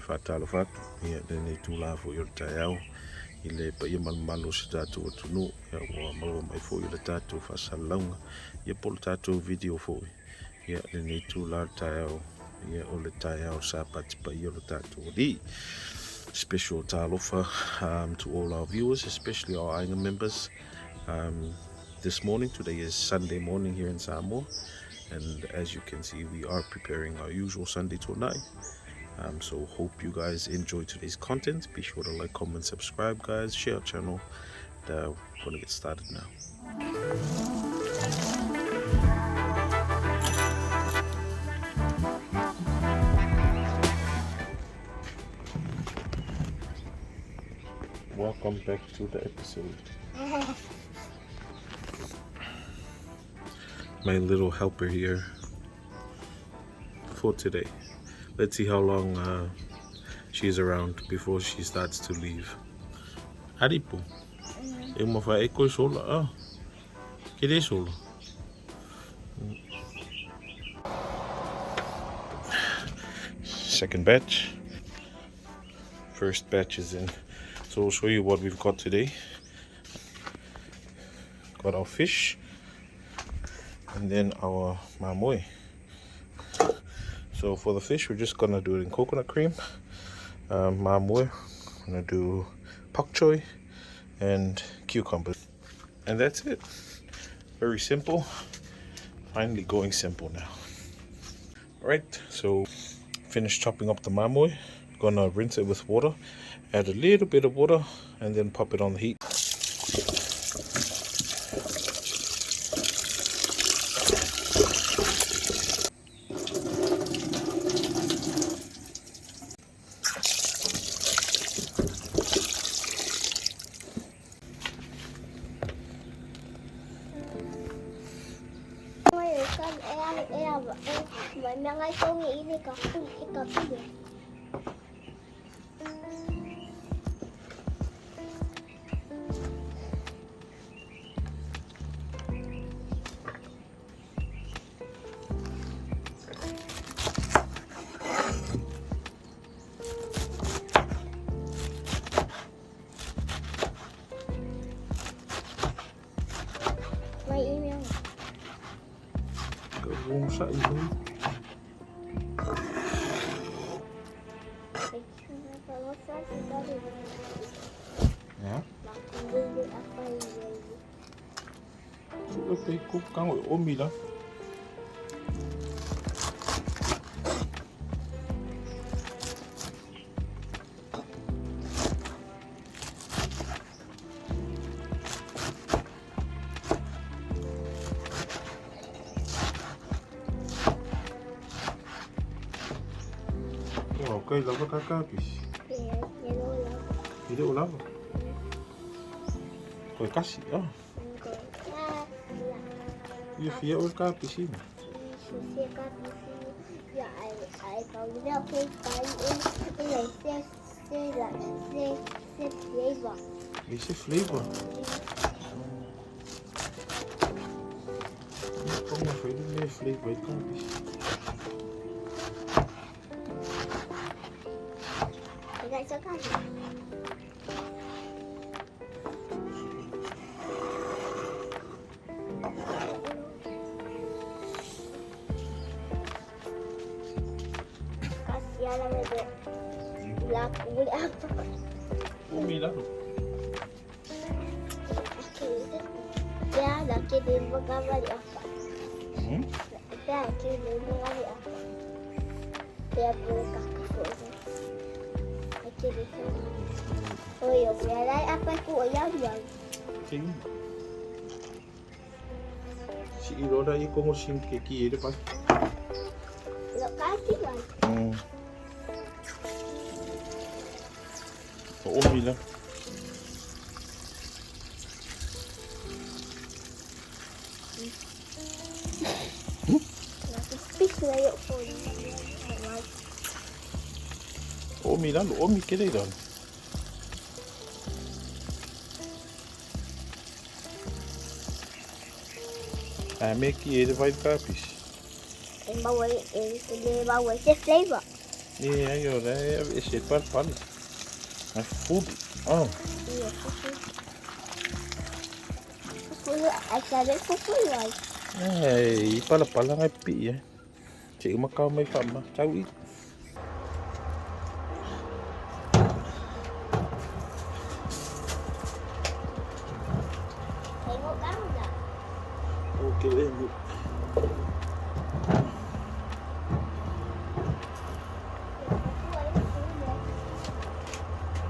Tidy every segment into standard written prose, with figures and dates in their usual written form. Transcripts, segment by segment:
faatalofa atu ia lenei itula foi o le taeao i le paia ma le mamalu o si tatou atunuu. Ia ua maua mai foi le tatou faasalalauga ia po o le tatou video foi ia lenei itula o le taeao ia o le taeao Sapati paia o le tatou Alii. Special talofa to all our viewers, especially our Aiga members. This morning, today is Sunday morning here in Samoa, and as you can see, we are preparing our usual Sunday tonai. So hope you guys enjoy today's content. Be sure to like, comment, subscribe, guys, share our channel. And, we're gonna get started now. Welcome back to the episode. My little helper here for today. Let's see how long she's around before she starts to leave. Aripo. E uma wha e koe sola. Ah. Ke re sola. Second batch. First batch is in. So we'll show you what we've got today. Got our fish and then our mamoe. So for the fish, we're just gonna do it in coconut cream. Mamoe, I'm gonna do pak choy and cucumber. And that's it. Very simple. Finally going simple now. All right, so finish chopping up the mamoe. Gonna rinse it with water, add a little bit of water, and then pop it on the heat. My email. Yeah. Okay, lava kakapis. Ile o lava. Koe kasi, ah. Ia fia o kapis ina. Esse flavor. Como foi ele flavor kapis. Si irora i kongo sim ke ki ere pa. O mila. O mila, o mi kere ira. A me ki ere vai kapis. Flavor. E ai o le e se palapala. Ai fufulu. Oh. Ia, fufulu. Fufulu, ai sabe fufulu ai. E i palapala ngai pi e. Che uma kau mai fa ma tau i. Thấy ngộ căng rồi. O ke le mu.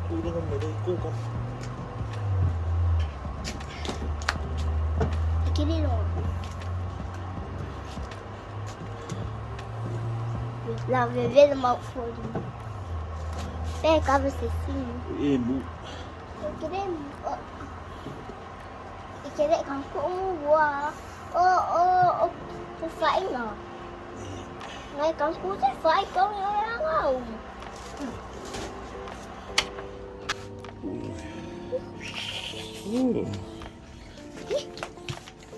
Ku nga me le ku ka. La bebê do mal foi. Pegava esse sim. E mu. Eu queria. Eu queria con qua. Ô ô ô, phải ngờ. Ngay con cú sẽ phải con nhớ không?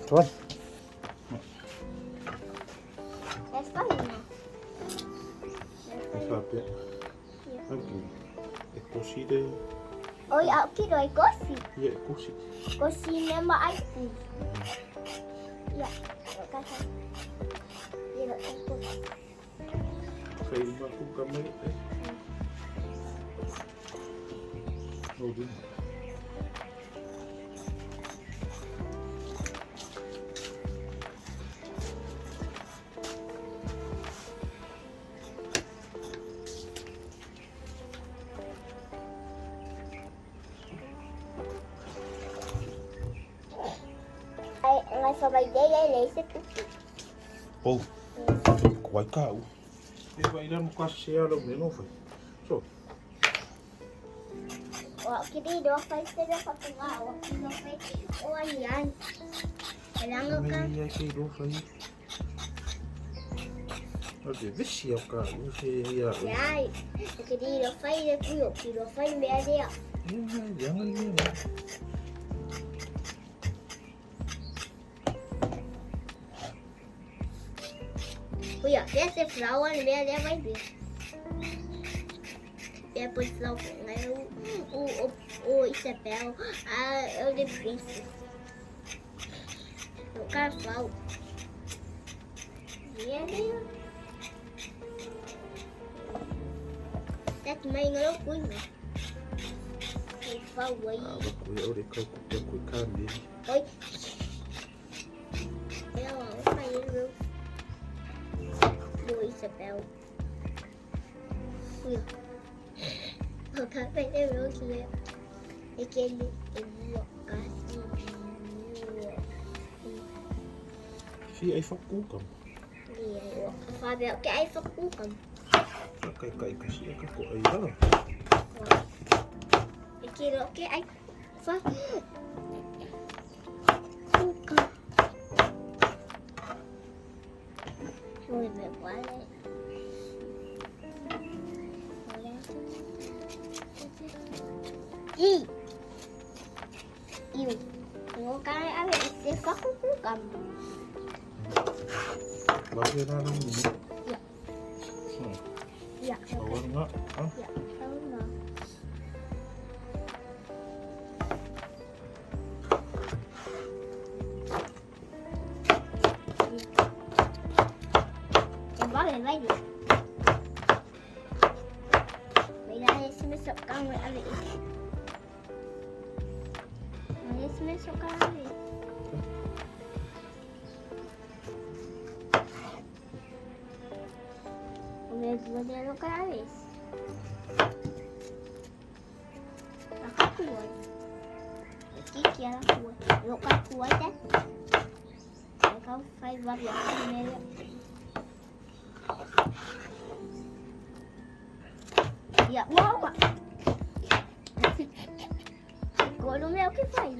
Tuan. Sẽ phải ngờ. E fa pia. Okay. E kosi de. Ôi, ở cái rồi có gì? Ia e kosi. Có gì nếu mà ai gì? Dạ, cái này. Dạ, rồi em cũng. Fai ma ku ka mai. O di. Ai, ngai fa mai dei ai lấy sẽ tức. Oh. Ko ai ka u. E vai la mo ka se ala me no fai. So. O kiri do fai se do fa tunga o kiri fai o ai an. Kailangan ka. Mai ai ke ro fai. O de visi au ka u se ia. Ai, kiri do fai le kuyo, kiri do fai me ale. Ia, ia ia. Kuya, esse flower me ale vai ver. Depois flower ngai o Isabel, a o the princess. O cara flower. Yeah, That may ngalo kuy. Ay flower. Ah, ba ko ia ore ka ku te ku ka me. Oi. Eu fai eu. Do Isabel. Kuya. O café de meu que é que ele assim. Fi ai fa ku ka. Fabio, que ai fa ku kam. Ka kai kai ka si ka ko ai ra. É que que ai fa ku kam. Oi, me vale. I. Iu. Ngo cái ai sẽ phát ku cầm. La ke na no ni. Dạ. Dạ. O nga. Ah. Dạ, không ngờ. Em bó về vai đi. Bây giờ esse me socão ali. Esse me socão ali. O meu modelo cada vez. Nakakuha. Aqui que ela kuha. Nakakuha até. Ikaw five ba Ya, wow. Ficou no meu que faz.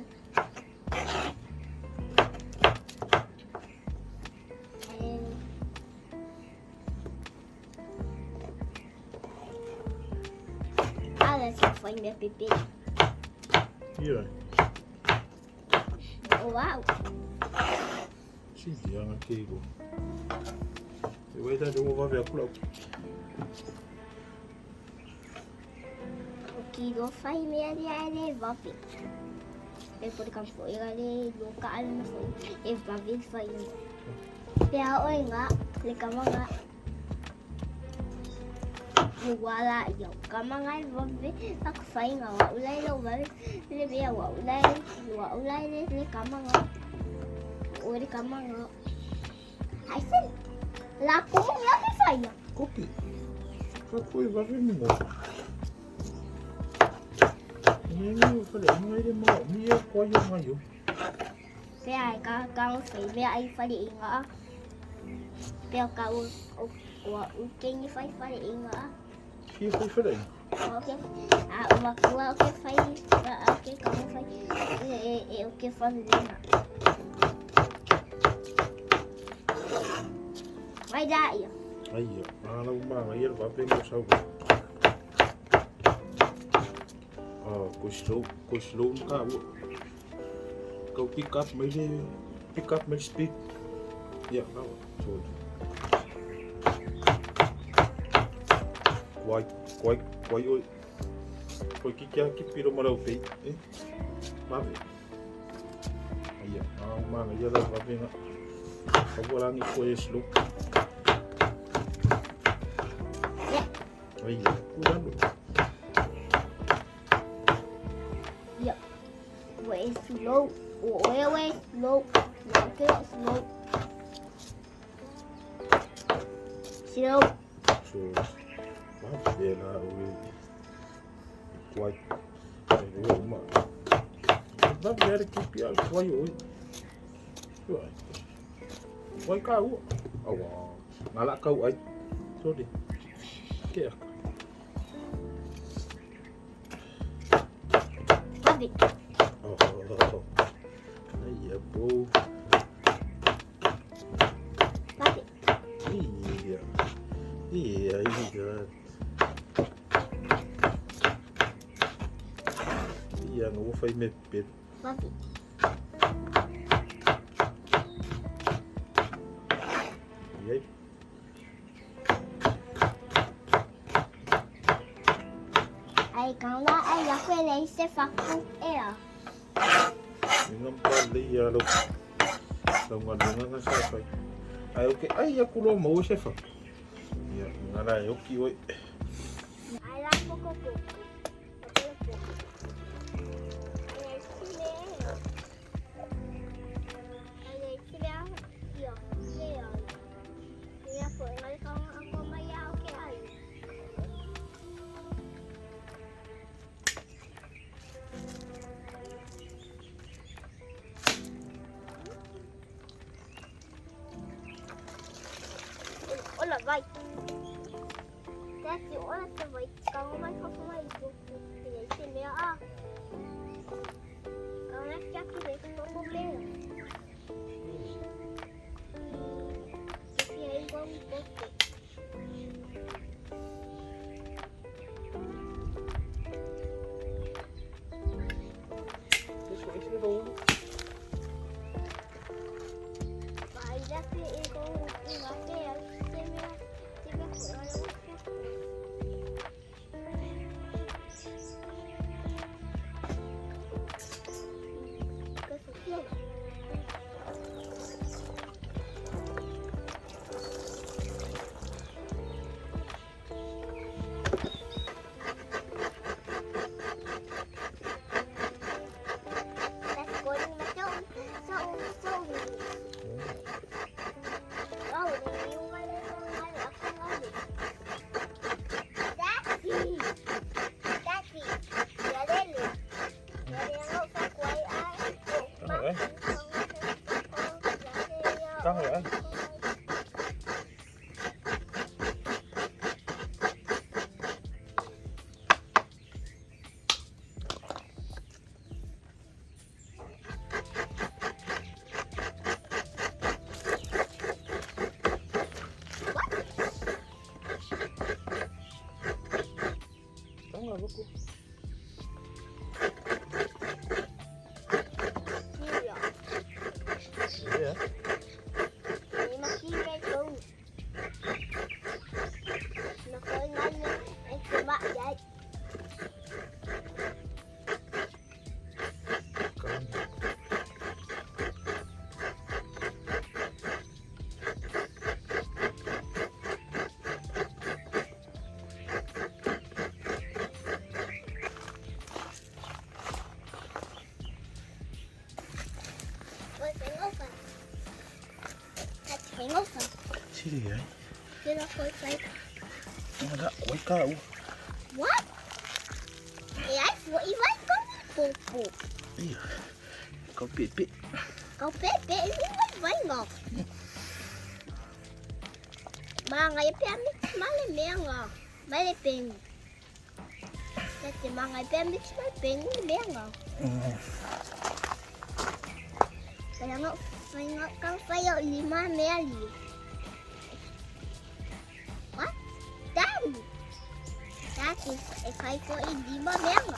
Olha se foi meu bebê. Ia. Uau. Si dia nga ke go. E wai ta de wo va ve ku la. ki lo fai mea le ai le vave. Pe po ka fo i le lo ka ale na fo e vave fai. Pe a o nga le kama nga. Wala yo kama nga vave tak fai nga wa ulai lo vave le mea wa ulai le kama nga. O le kama nga. Ai sen. La como la que fai. Kopi. Ka koe vave mingo. Ngai whale, ngai le mao, mi e koa yo ngai yo. Pe ai ka ka o fai mea ai whare i ngā. Pe ka o o o kengi fai whare i ngā. Ki whai whare? O ke a o makua o ke fai a ke ka o fai e e o ke whare i ngā. Vai da ia. Ai ia, ala uma ngai e vave mo sau. Oh, ko slow ka ua. Kau pick up mai le, pick up mai speed. Ia, kau. So. Quai, quai, quai oi. Koi ki kia ki piro marau pei. Eh? Vave. Ai ia, ah, uma ngai ia la vave nga. Kau walangi ko e slow. Yeah. Ai ia, kuralo. Ia. Way slow. Way way slow. Okay, slow. Slow. So, vave la o quai. Ai ua uma. Vave ara ki pia quai oi. Ua. Quai ka ua. Awa. Ngala kau ai. Sorry. Ke aka. Vave. Oh. Ai ia bo. Vave. Ia. Ia, ia. Ia, nga ua whai me pet. Vave. Ia. Ai kau la ai la koe le se whaku e a. Nga pa le ia lo. Lo nga lunga nga sa whai. Ai oke, ai ia kulo mau se wha. Ia, nga la e oki oi. Ai la poko poko. Poko poko. Ai ai sile. Ai ai sile a. Ia, ia. Ia po ngai kau ako mai a oke ai. Ola vai. Dati ola se vai kau mai kau mai ko le se mea a. Kau nak kia ki le ko ko le. Ki ai ko ko. Eso, ese ro. Vai dati e ko i va te se mea se mea ko ola ko. Ko se That's going so so so. Oh, you want to Daddy, Daddy, Căng rồi anh. Căng rồi cô. Yeah. Siri ai. Nga koi ka u. What? E ai foi vai com popo. Ia. Kau pepe. Kau pepe ini vai vai ngok. Mga ipe mix male menga. Male peng. Tete mga ipe mix male peng menga. Kaya nga kang fayo lima meli. What? Daddy. That is if I for lima menga.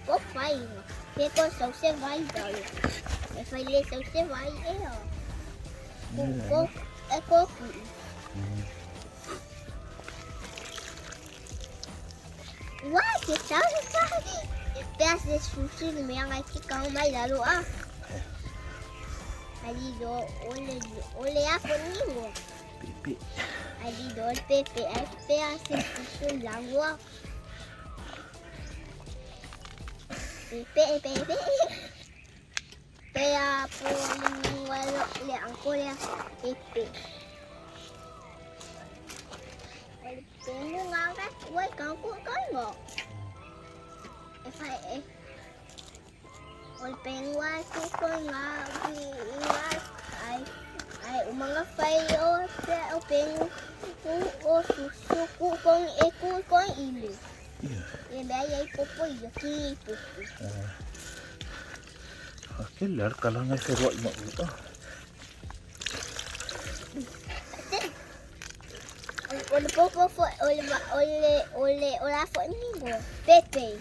Go fine. Peko so se vai dalo. If I le so se vai e. Go go go. What? It sounds funny. Best is sushi menga ki kang mai lalo ah. Ali do ole ole a comigo. Pepe. Ali do pepe a pe a se sushi langua. Pepe pepe. Pe a po walo le angko le pepe. Pe nga ka wai kang ku kai ngo. If I Ol pengwa ku ko nga bi nga ai ai umanga fai o pe o peng ku o su su ku kong e ku kong ilu. Ia. E be ai popo i ki popo. Ke lar kala ngai fe roi ma u. Ol popo fo ol ole ole ola fo ni go. Pepe.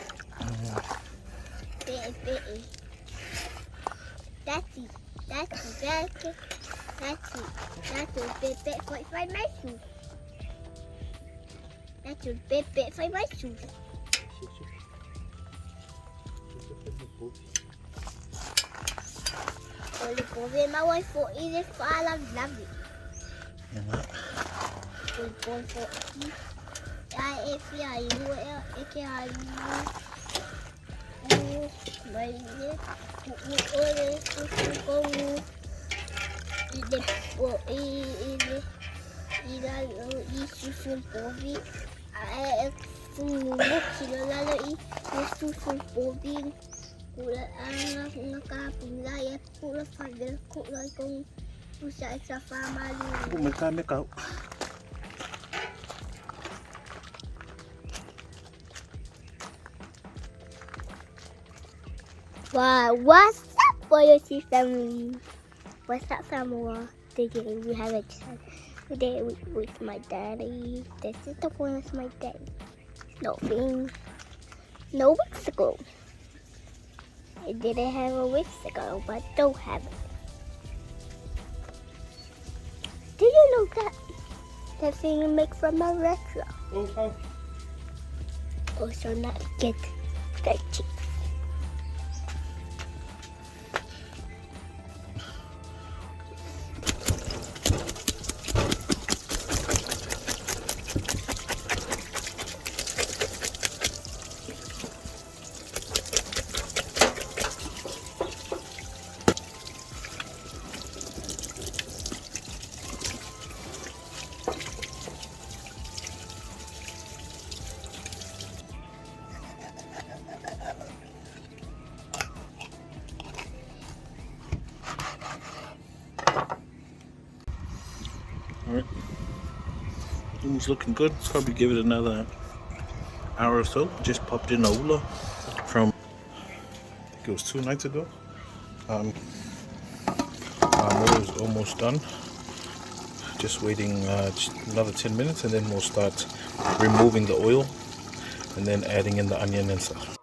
Pepe. Tati, tati, tati, tati, tati, pepe, foi fai mais um. Tati, pepe, foi mais um. Olha, povo, mas foi ele fala lave. O povo aqui, a F aí, o E que aí, o mas o Wow, what's up, Royalty family? What's up, Samoa? Today we have a chat today with my daddy. This is the one with my daddy. Nothing. No weeks ago. I didn't have a weeks ago, but don't have it. Do you know that that thing you make from a restaurant? Oh, Also not get veggie. Alright, all's looking good. Probably give it another hour or so. Just popped in a ula from, I think it was 2 nights ago. Our is almost done. Just waiting just another 10 minutes and then we'll start removing the oil and then adding in the onion and stuff.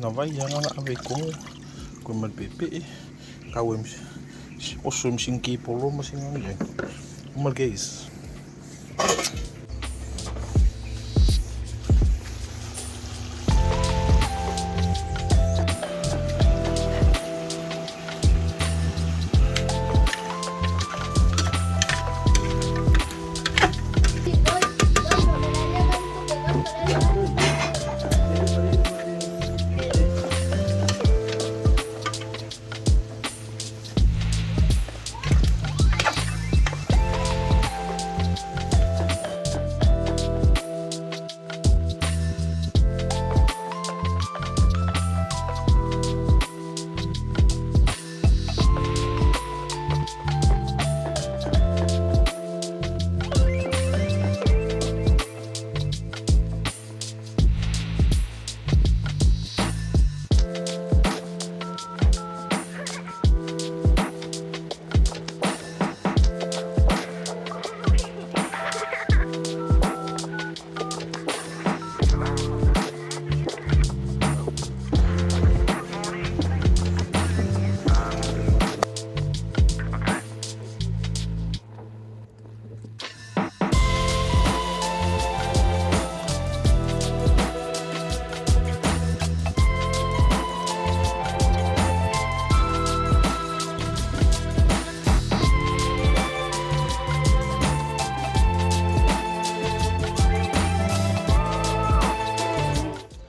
Nga vai nga ave ko ko mal pepe ka wem oso msing ki polo masing ngai mal guys.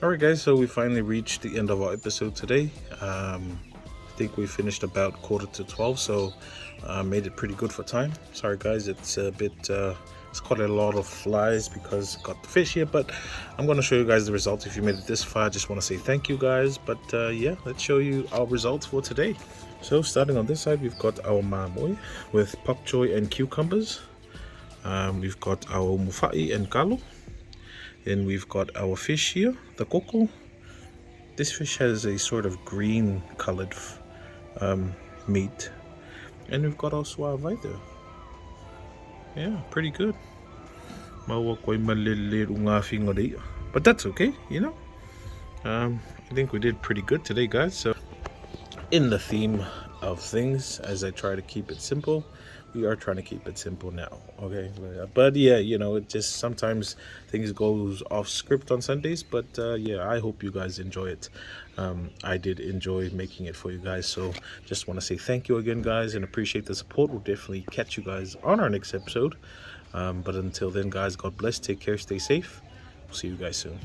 Alright guys, so we finally reached the end of our episode today. I think we finished about 11:45, so made it pretty good for time. Sorry guys, it's a bit, it's quite a lot of flies because got the fish here, but I'm gonna show you guys the results. If you made it this far, I just wanna say thank you guys. But yeah, let's show you our results for today. So starting on this side, we've got our mamoe with pak choy and cucumbers. We've got our mufai and kalo. Then we've got our fish here, the koko. This fish has a sort of green colored meat. And we've got our suave there. Yeah, pretty good. But that's okay. I think we did pretty good today, guys. So in the theme of things, as I try to keep it simple, we are trying to keep it simple now, okay? But yeah, it just sometimes things goes off script on Sundays, but yeah, I hope you guys enjoy it. I did enjoy making it for you guys, so just want to say thank you again, guys, and appreciate the support. We'll definitely catch you guys on our next episode. But until then, guys, God bless, take care, stay safe. We'll see you guys soon.